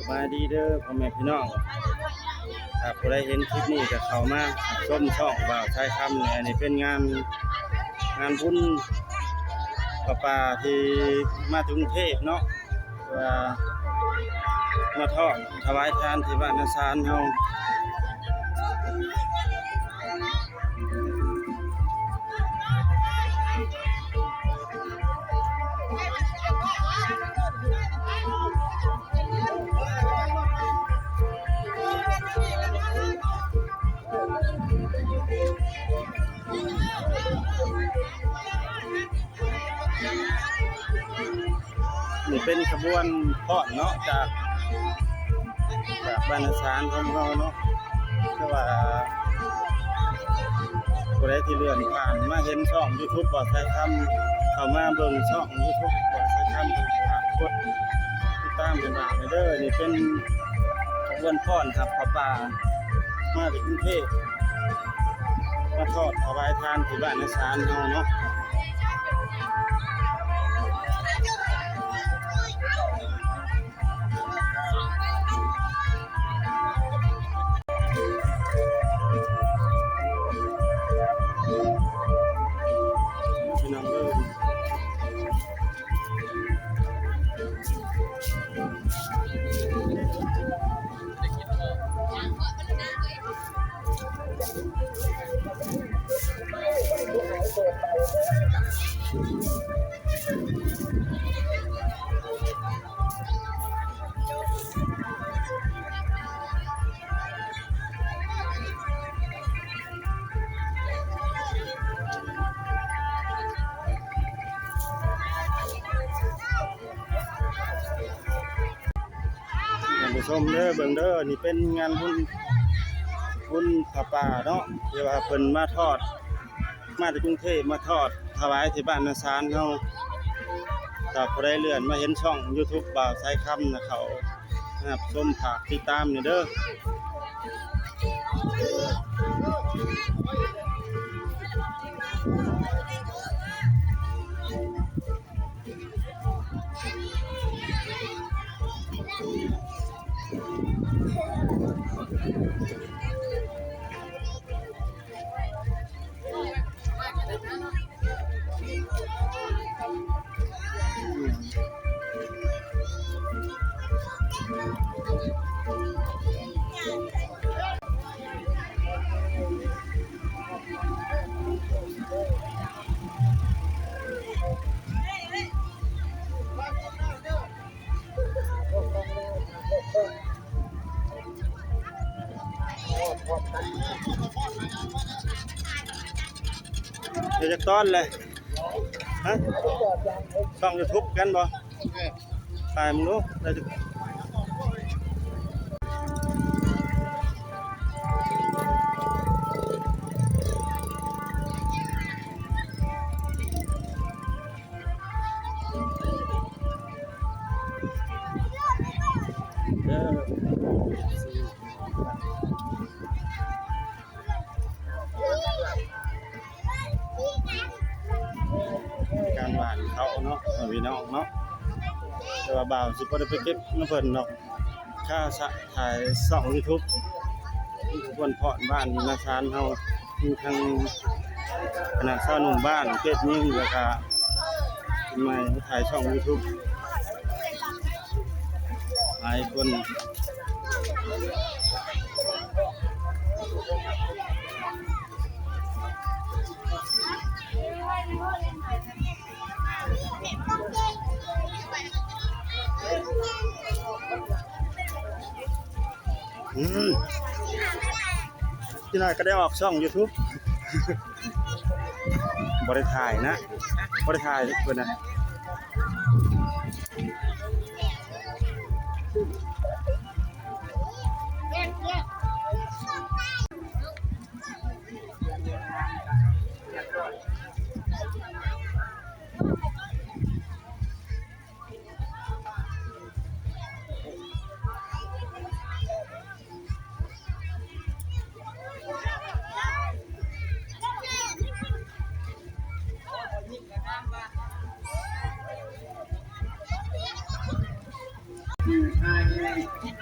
ສະບາຍດີເດີພໍ່ແມ່ພີ່ນ້ອງ ຖ້າຜູ້ໃດເຫັນຄລິບນີ້ກໍເຂົ້າມາຊົມຊ່ອງບ່າວຊາຍຄຳແດ່. ອັນນີ້ເປັນງານ ງານບຸນຜ້າປ່າທີ່ມາຈາກກຸງເທບເນາະ ວ່າມາທອດຖວາຍທານທີ່ບ້ານນາຊານເຮົາ. ນີ້ເປັນຂະບວນຟ້ອນເນາະ ຈາກ ຈາກບ້ານນາຊານຂອງເຮົາເນາະ. ຄືວ່າຜູ້ໃດທີ່ເລື່ອນຜ່ານມາເຫັນຊ່ອງຢູທູບບ່າວຊາຍຄຳ ເຂົ້າມາເບິ່ງຊ່ອງຢູທູບບ່າວຊາຍຄຳ ຝາກກົດຕິດຕາມໃຫ້ບ່າວແດ່ເດີ. ນີ້ເປັນຂະບວນຟ້ອນຮັບຜ້າປ່າ ມາຈາກກຸງເທບ ມາທອດຖວາຍທານທີ່ບ້ານນາຊານເຮົາເນາະ. ພີ່ນ້ອງເອີຍ ທ່ານຜູ້ຊົມເດີ ເບິ່ງເດີ ນີ້ເປັນງານບຸນ ບຸນຜ້າປ່າເນາະ ທີ່ວ່າເພິ່ນມາທອດ ມາແຕ່ກຸງເທບ ມາທອດຖວາຍທີ່ບ້ານນາຊານເຮົາ. ຖ້າຜູ້ໃດເລື່ອນມາເຫັນຊ່ອງຢູທູບບ່າວຊາຍຄຳນະ ເຂົ້າຮັບຊົມ ຝາກຕິດຕາມແດ່ເດີ. ເຮັດຈັກຕອນແຫຼະ? ຮະ? ຊ່ອງຢູທູບກັນບໍ່? ຖ່າຍມຶງດູ ໄດ້ຈັກ ເດີ ການຫວ່ານເຂົ້າເນາະ ພີ່ນ້ອງເນາະ ແຕ່ວ່າບ່າວຊິບໍ່ໄດ້ໄປເກັບນຳເພິ່ນດອກ ຄາສະ ຖ່າຍຊ່ອງຢູທູບ ຄົນພອນບ້ານນາຊານເຮົາ ມີທັງຄະນະຊາວໜຸ່ມບ້ານ ເພດຍິງ ແລ້ວກະ ໃໝ່ ຖ່າຍຊ່ອງຢູທູບ ຫຼາຍຄົນ. ອືມ ຈັກໜ້ອຍກໍໄດ້ອອກຊ່ອງຢູທູບ. ບໍ່ໄດ້ຖ່າຍນະ ບໍ່ໄດ້ຖ່າຍເພິ່ນນະ. ອືມ ຖ່າຍຢູ່ໃນ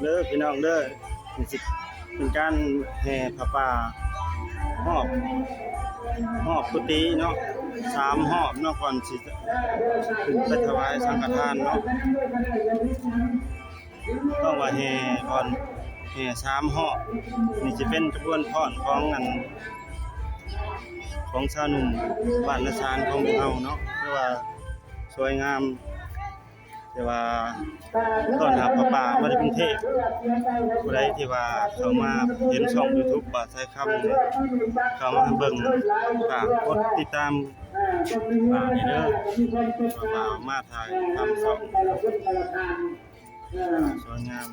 ເດີພີ່ນ້ອງເດີ ນີ້ຊິເປັນການແຫ່ຜ້າປ່າຮອບ ຮອບກຸຕິເນາະ ສາມຮອບເນາະ ກ່ອນຊິຂຶ້ນໄປຖວາຍສັງຄະທານເນາະ. ຕ້ອງວ່າແຫ່ກ່ອນ ແຫ່ສາມຮອບ. ນີ້ຈະເປັນຂະບວນຟ້ອນຂອງອັນ ຂອງຊາວໜຸ່ມບ້ານນາຊານຂອງພວກເຮົາເນາະ ຖືວ່າສວຍງາມ ແຕ່ວ່າຕ້ອນຮັບຜ້າປ່າມາຈາກກຸງເທບ. ຜູ້ໃດທີ່ວ່າເຂົ້າມາເຫັນຊ່ອງຢູທູບບ່າວສາຍຄຳ ເຂົ້າມາເບິ່ງ ຝາກກົດຕິດຕາມ ຝາກນີ້ເດີ ບ່າວມາຖ່າຍທຳຊ່ອງ. ສວຍງາມ.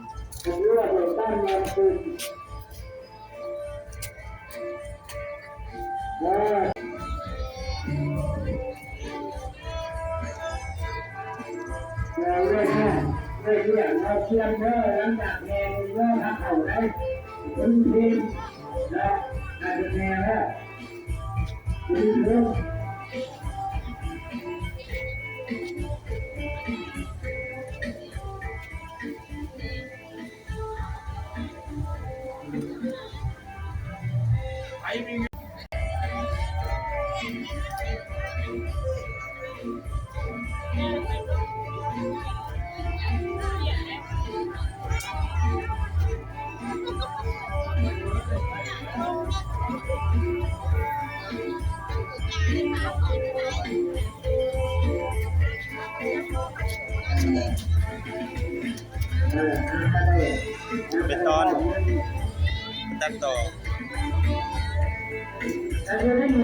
ໄປຕອນ ຕັດຕໍ່. ເປັນຕອນ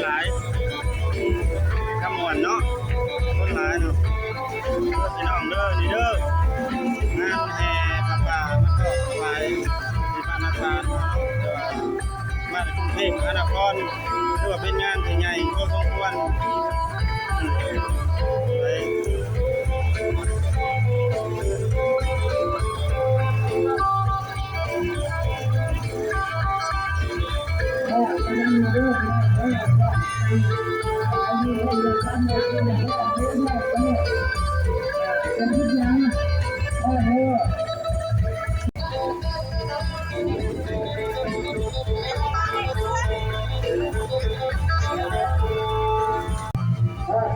ຫຼາຍ ກະມ່ວນເນາະ ຄົນຫຼາຍເນາະ ເດີພີ່ນ້ອງເດີ ນີ້ເດີ ງານແຫ່ຜ້າປ່າມາທອດຖວາຍທີ່ບ້ານນາສານເນາະ ແຕ່ວ່າມາຈາກກຸງເທບມະຫານະຄອນ ຖືວ່າເປັນງານທີ່ໃຫຍ່ພໍສົມຄວນ ອືມ ໄປ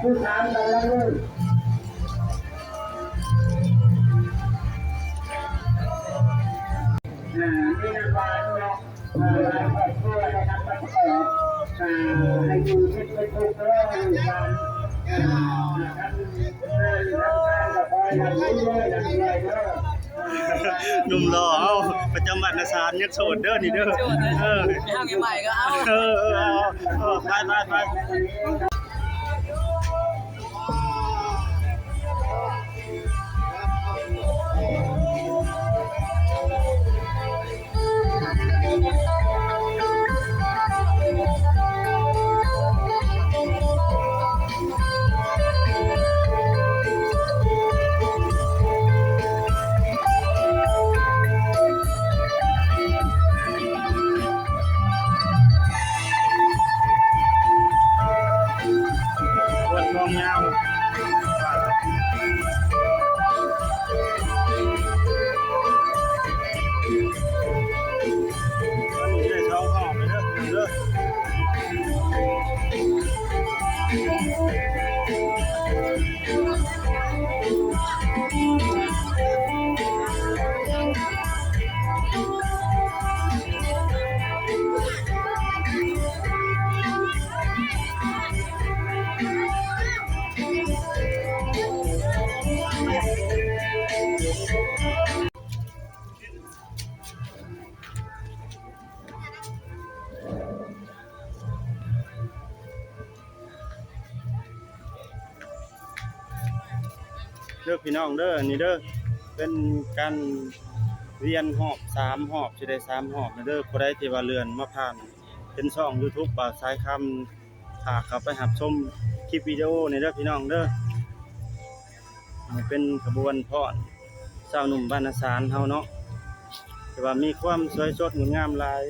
ຜູ້ສາວກຳລັງ ອ່າ ມີນາງຫວານເນາະ ອ່າ ຫຼາຍຄອບຄົວໄດ້ຮັບປະສະກອບ ອ່າ ໃຫ້ຢູ່ເປັນສຸກເດີລູກຫຼານ ອ່າ ທັງເຮືອນທັງຊານກໍຂໍໃຫ້ລ່ຳລວຍ ລ່ຳລວຍເດີ ໜຸ່ມຫຼໍ່ເຮົາປະຈຳບ້ານນາສານ ຍັງໂສດເດີນີ້ເດີ ໂສດເດີ ເອີ ໄປຫາໃໝ່ກໍເອົາ ເອີ ເອີ ເອົາ ເອົາ ໄປ ໄປ ໄປ. ເພິ່ນມອງຍາວ ອັນນີ້ໄດ້ສອງຮອບເດີ ເດີ. ເດີພີ່ນ້ອງເດີ ນີ້ເດີ ເປັນການວຽນຮອບສາມຮອບ ຊິໄດ້ສາມຮອບເດີ. ຜູ້ໃດທີ່ວ່າເລື່ອນມາຜ່ານເຫັນຊ່ອງຢູທູບບ່າວສາຍຄຳ ຝາກເຂົ້າໄປຮັບຊົມຄລິບວິດີໂອນີ້ເດີພີ່ນ້ອງເດີ. ນີ້ເປັນຂະບວນຟ້ອນຊາວໜຸ່ມບ້ານນາສານເຮົາເນາະ ທີ່ວ່າມີຄວາມສວຍສົດງົດງາມຫຼາຍ.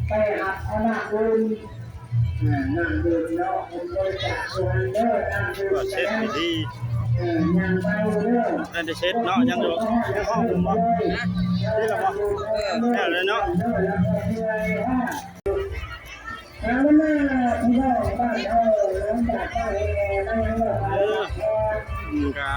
ໄປຮັບເອົານ້ຳດື່ມ ນ້ຳດື່ມເນາະ ເພິ່ນບໍລິຈາກຢູ່ຫັ້ນເດີ ນ້ຳດື່ມ ກໍເສັດພິທີ ຍັງໄປເດີ ບໍ່ທັນໄດ້ເສັດເນາະ ຍັງຢູ່ ຍັງເຂົ້າບໍ່ ນີ້ລະບໍ່ ແລ້ວເລີຍເນາະ. ເອີ ກະ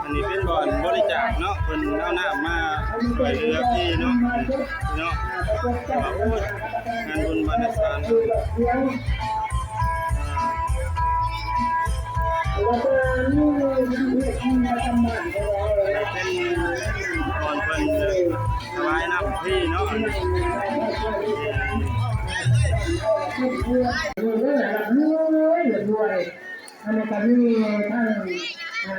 ອັນນີ້ເປັນບ່ອນບໍລິຈາກເນາະ ເພິ່ນເອົານ້ຳມາຊ່ວຍເຫຼືອຟຣີເນາະ ເນາະ ວ່າ ໂອ້ຍ ງານບຸນບ້ານນາສານ ເປັນບ່ອນເພິ່ນຖວາຍນ້ຳຟຣີເນາະ. ອັນນີ້ກໍມີທັງ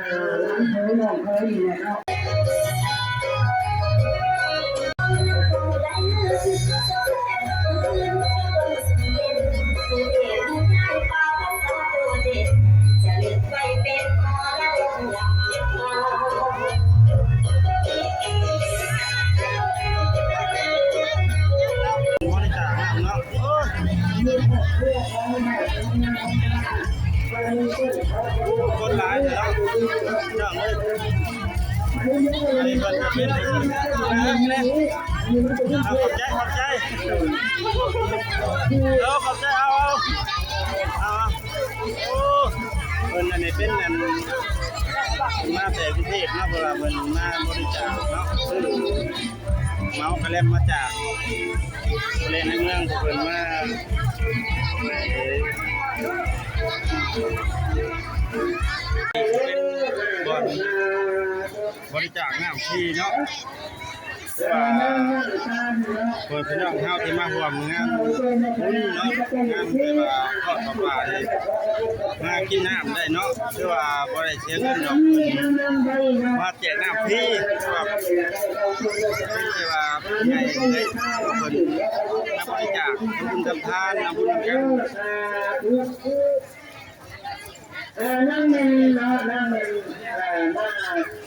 ອ່າ ຫຼານເຂີຍນ້ອງເຂີຍນີ້ແຫຼະເນາະ. ບໍລິຈາກນ້ຳເນາະ ໂອ້ຍ ຄົນຫຼາຍເນາະ ພີ່ນ້ອງເອີຍ ອັນນີ້ເພິ່ນກໍເປັນ ຂອບໃຈ ຂອບໃຈ ເອີ ຂອບໃຈ ເອົາ ເອົາ ເອົາ ໂອ້ ເພິ່ນອັນນີ້ເປັນອັນ ມາແຕ່ກຸງເທບເນາະ ເພາະວ່າເພິ່ນມາບໍລິຈາກເນາະ ຊື້ເໝົາກະແລັມມາຈາກແຫຼ່ງໃນເມືອງ ເພິ່ນມາ ເປັນບ່ອນບໍລິຈາກນ້ຳຟຣີເນາະ. ຄືວ່າ ພໍ່ແມ່ພີ່ນ້ອງເຮົາທີ່ມາຮ່ວມງານບຸນເນາະ ງານທີ່ວ່າທອດຜ້າປ່ານີ້ ມາກິນນ້ຳໄດ້ເນາະ ຄືວ່າບໍ່ໄດ້ເສຍເງິນດອກ ມາແຈກນ້ຳຟຣີ ຄືວ່າ ທີ່ວ່າຜູ້ໃຫຍ່ເພິ່ນມາບໍລິຈາກ ທຳບຸນທຳທານ ທຳບຸນນຳກັນ. ເອີ ນາງແມ່ນເນາະ ນາງແມ່ນ ເອີ ມາ